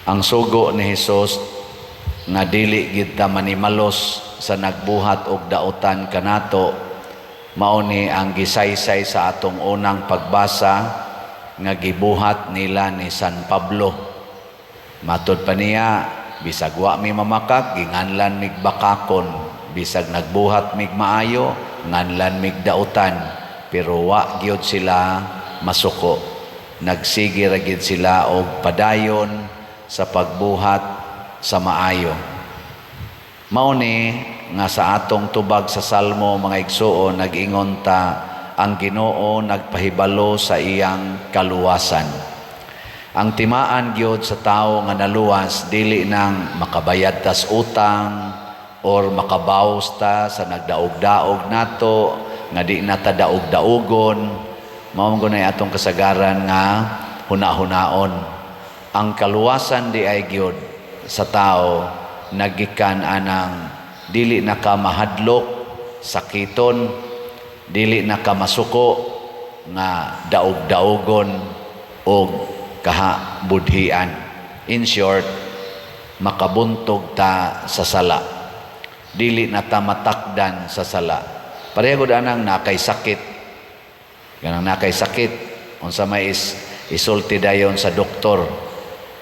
Ang sugo ni Hesus nga dili gid ta manimalos sa nagbuhat og dautan kanato, mao ni ang gisaysay sa atong unang pagbasa nga gibuhat nila ni San Pablo. Matod pa niya, bisag wa mi mamakak, ginganlan mig bakakon, bisag nagbuhat mig maayo, nganlan mig dautan, pero wa gyud sila masuko. Nagsige ra gyud sila og padayon sa pagbuhat sa maayo. Mao ni nga sa atong tubag sa Salmo, mga igsuon, nag-ingon ta, ang Ginoo nagpahibalo sa iyang kaluwasan. Ang timaan gyud sa tawo nga naluwas, dili nang makabayad tas utang or makabawas ta sa nagdaog-daog nato nga di na ta daog-daogon. Mao man gud atong kasagaran nga huna-hunaon. Ang kaluwasan diay gyud sa tao nagikan anang dili na ka mahadlok sakiton, dili na ka masuko nga daog-daogon og kahabudhian. In short, makabuntog ta sa sala. Dili na ta matakdan sa sala. Pareho gud anang nakay sakit. Kanang nakay sakit, unsa may isulti dayon sa doktor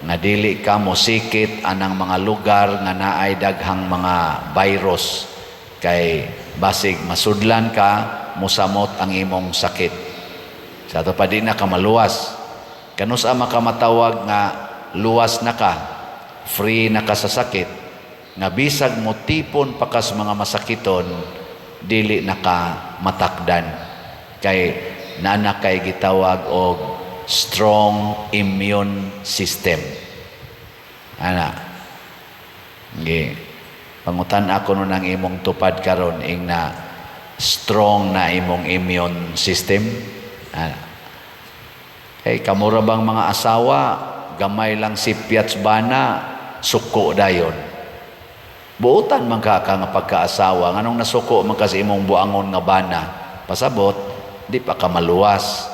nga dili ka mosikit anang mga lugar nga naay daghang mga virus kay basig masudlan ka, musamot ang imong sakit. Sa ato pa, di na ka maluwas. Kanus-a makamatawag nga luwas na ka, free na ka sa sakit, nga bisag mo tipon pa kas mga masakiton, dili na ka matakdan kay naa kay gitawag og strong immune system ana. Gi pangutan ako nun ang imong tupad karon, ing na strong na imong immune system ana. Kay kamura bang mga asawa, gamay lang sipyats bana, suko dayon. Buotan man ka nga pagkaasawa, nganong nasuko man ka sa imong buangon nga bana? Pasabot di pa ka maluwas.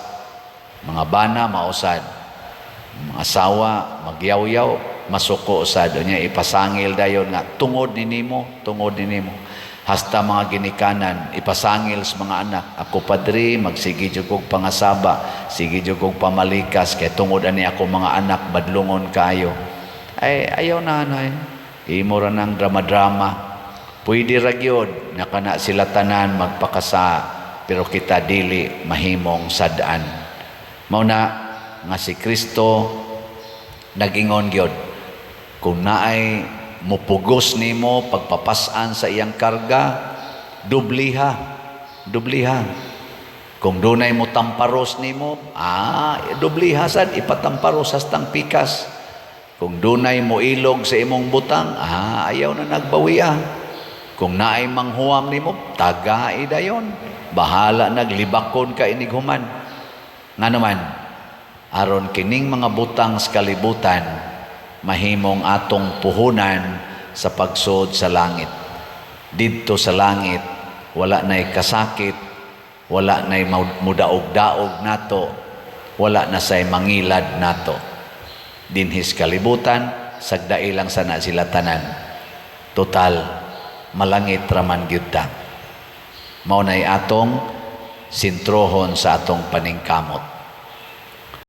Mga bana mausad, mga asawa magyawyaw, masuko sad niya, ipasangil dayon nga tungod ni nimo, tungod ni nimo. Hasta mga ginikanan ipasangil sa mga anak. Ako, padre, magsige jud kog pangasaba, sige jud kog pamalikas kay tungod ani ako mga anak badlungon kayo. Ay, ayaw na anay, imo ra nang drama-drama. Pwede ra gyud nga kana sila tanan magpakasa, pero kita dili mahimong sad-an. Mao na nga si Kristo nagingon gyud, kung naay mupugos nimo pagpapas-an sa iyang karga, dubliha, dubliha. Kung dunay mo tamparos nimo, dubliha sad, ipatamparos hastang pikas. Kung dunay mo ilog sa imong butang, ayaw na nagbawiya. Kung naay manghuam nimo, tagai dayon, bahala naglibakon ka inighuman. Nga naman, aron kining mga butang sa kalibutan mahimong atong puhunan sa pagsud sa langit. Didto sa langit, wala na'y kasakit, wala na'y mudaog-daog nato, wala na say mangilad nato. Dinhis kalibutan, sagdai lang sana sila tanan. Total, malangit raman gyud ta. Mao na'y atong sintrohon sa atong paningkamot.